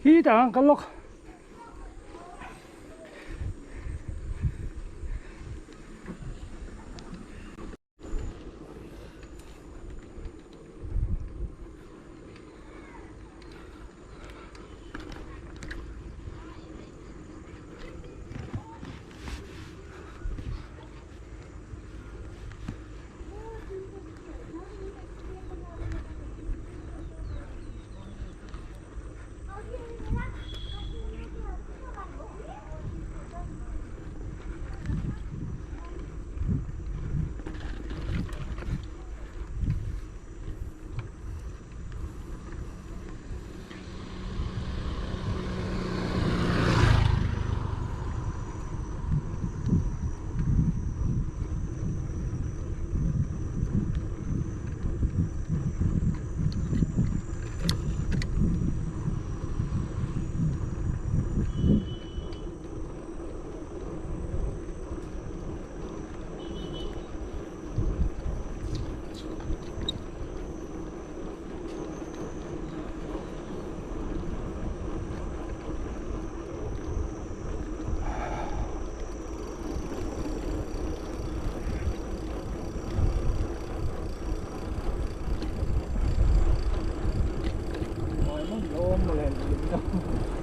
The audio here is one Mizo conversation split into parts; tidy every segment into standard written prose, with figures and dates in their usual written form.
Khi tah khan kal lawk.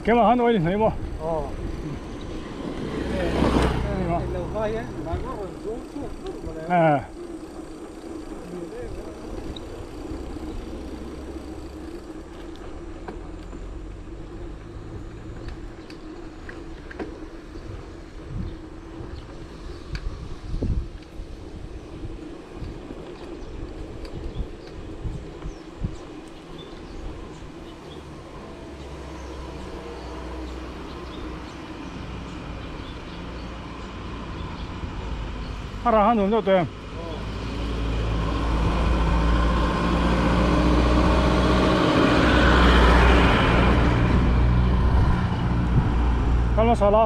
Keimah han oil hnai maw? Aw. Eh. A rah a nuam deuh tawh em? Kal hmasa la.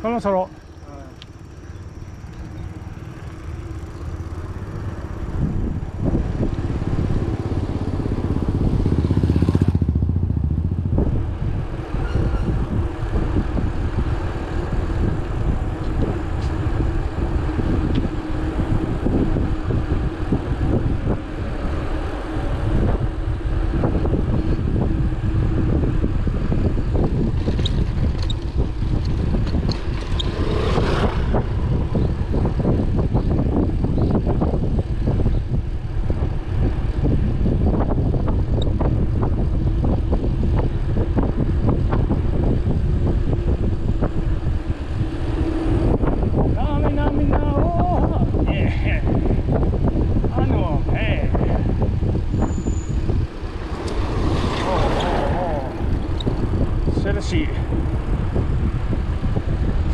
Kal hmasa rawh.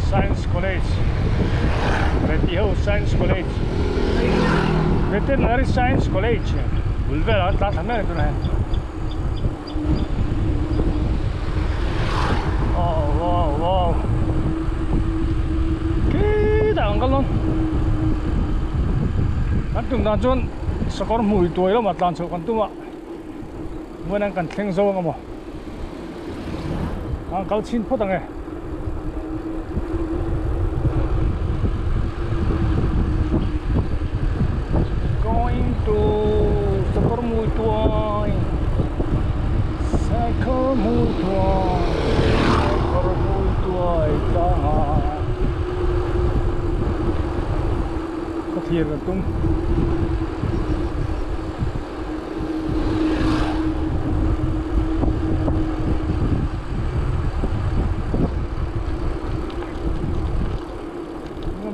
Science College Retiho Science College Veterinary Science College bul velah an tlan thla mek a ni tunah hian Wow wow wow khitah an kal dawn kan tum dan chuan sakawr hmui tuai lamah tlan chhoh kan tum a. Vawiin an kan thleng zo ang emaw an kal chhin phawt ang e. Going to Sakawrhmuituai Sakawrhmuituai Sakawrhmuituai tlangah ka thlir kan tum.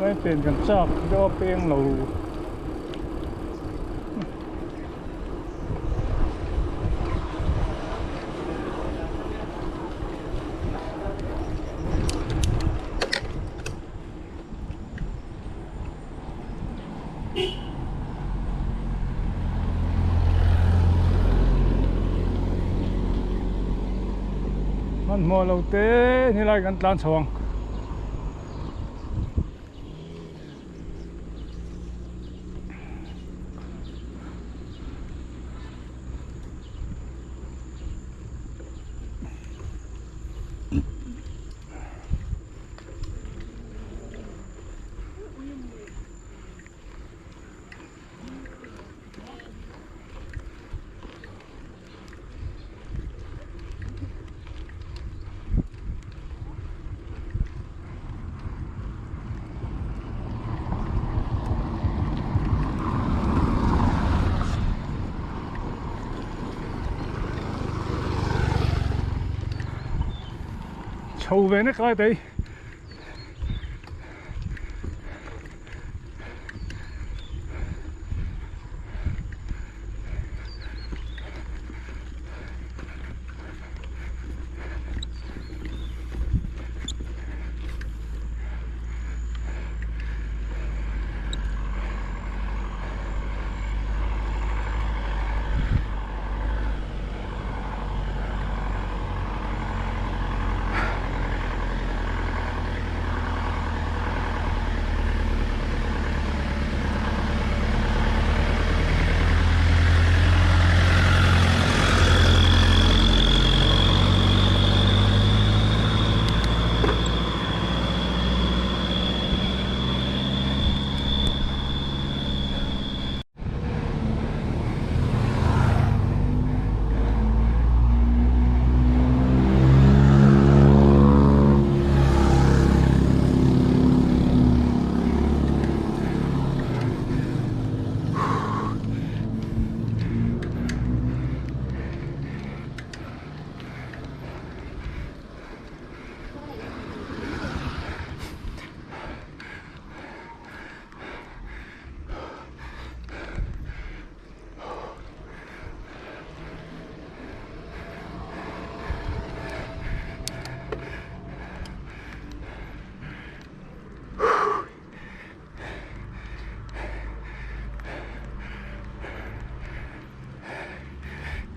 Mai pen kan chak deuh a peng lo Hmanhmawh lo te helai kan tlan chho ang. Chho ve nek lai te hi.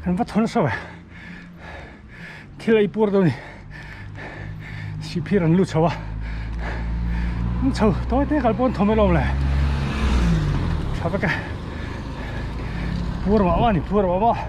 Kan va thawn nasa ve thil ei pur dawn a ni sihphir an lut chho a an chho tawi te kal pawn thawm alawm le tha vek e pur mah mah a ni pur mah mah.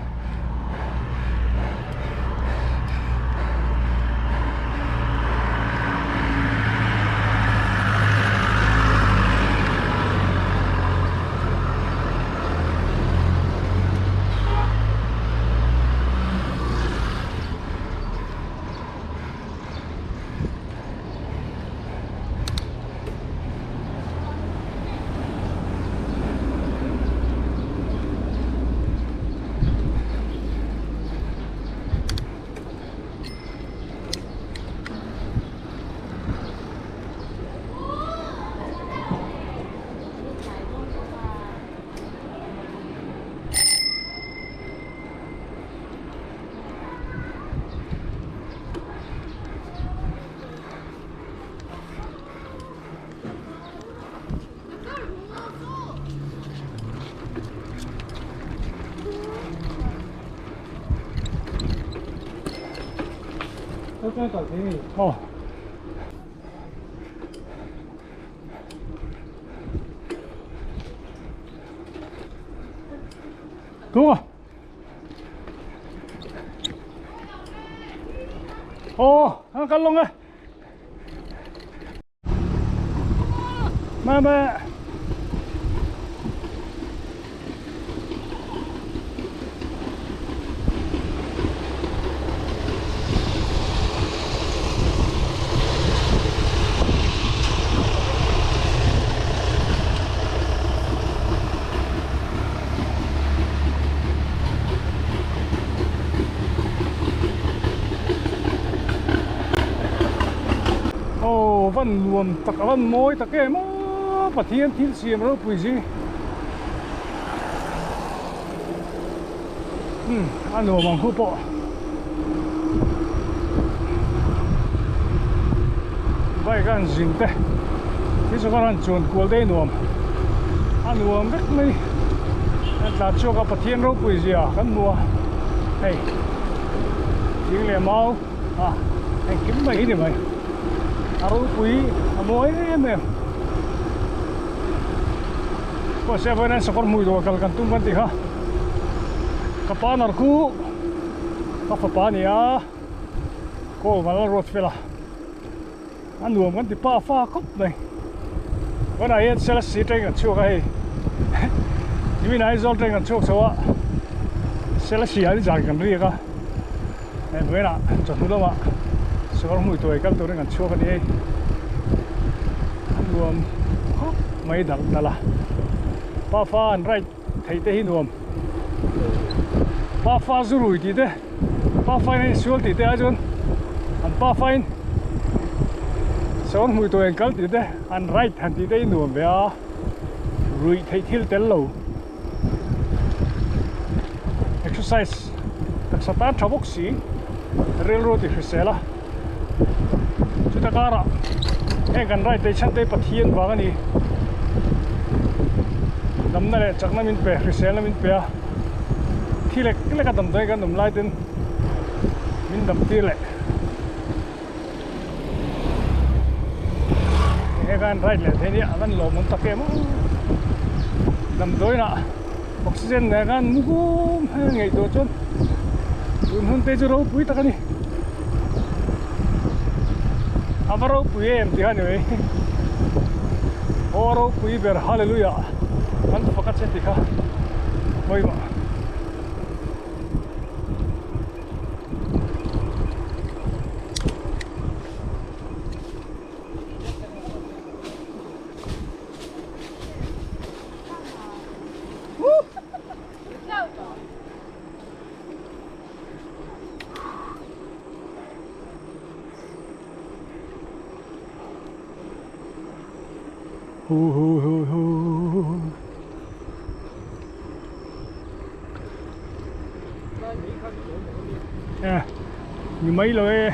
Aw. Tunga. Aw, an kal lawng e. Mama. Aw van nuam tak a van mawi tak em aw Pathian thil siam ropui zing umm a nuam ang hu pawh bike a han zin te thil chu ka han chuan kual te hi nuam a nuam vek mai a tla chhuak a Pathian ropui zia kan hmu a hei thing leh mau a engkim mai hi ni mai a ropui a mawi em em pawh se vawiin sakawr hmui dawr kal kan tum kan tih kha ka pa nar khu ka fapa a ni a call val a ruat fel a a nuam kan ti pa fa khawp mai vawiinah hian selasi train kan chhuak a hei nimin Aizawl train kan chhuak chho a selasi ah nizan kan riak a hei vawiinah chawhnu lamah sakawr hmui tuai kal turin kan chhuak a ni hei a nuam khawp mai dalh dalh a pa fa an ride theih te hi nuam pa fa zu rui tih te pa fa in a insual tih te ai chuan an pa fa in. Sawn hmui tur engkal tih te an ride han tih te hi nuam ve a, ruih theih thil tel lo exercise taksa tan tha bawk si rilru ti hrisel a, chuta karah heng kan ride theih chhan te hi Pathian vang a ni, damna leh chakna min pe hriselna min pe a, thi lek lek a damdawi kan awm lai ten min dam tir leh. He khan ride leh thei nia a van lawmawm tak em aw damdawiinah oxygen nen khan muhum heng ngei tur chuan tun hun te chu ropui tak a ni a va ropui em tih kha ni mai aw ropui ber hallelujah kan fak a che tih kha pawimawh. Hu hu hu hu. Ni mai lo e.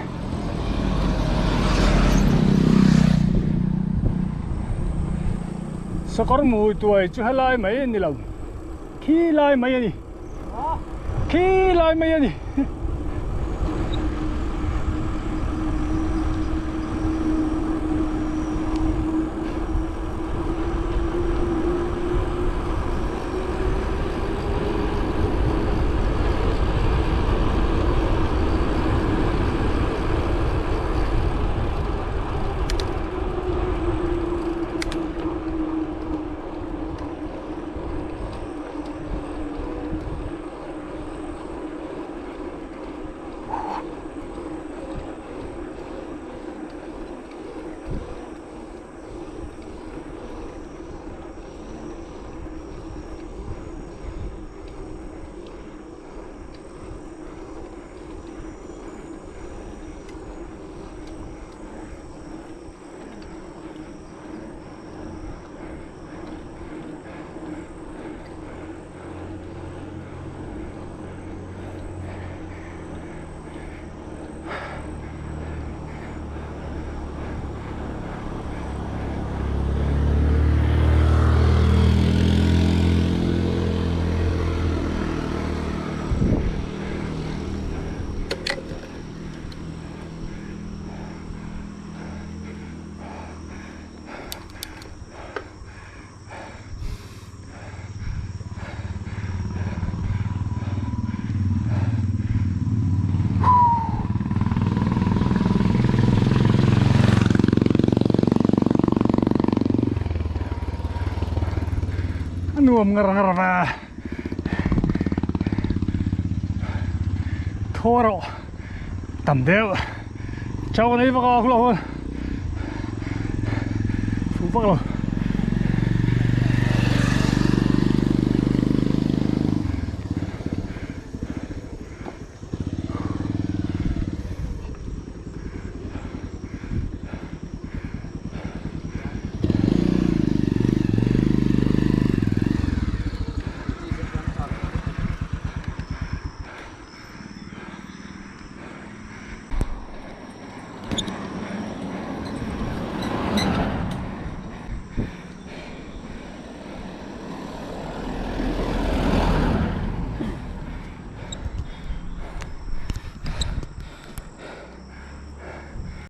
Sakawr mui tuai chu helai mai a ni lo. Khi lai mai a ni. Khi lai mai a ni. A nuam ngar ngar va thaw erawh tam deuh chau ka nei vak a khulh ah khuan fuh vak lo.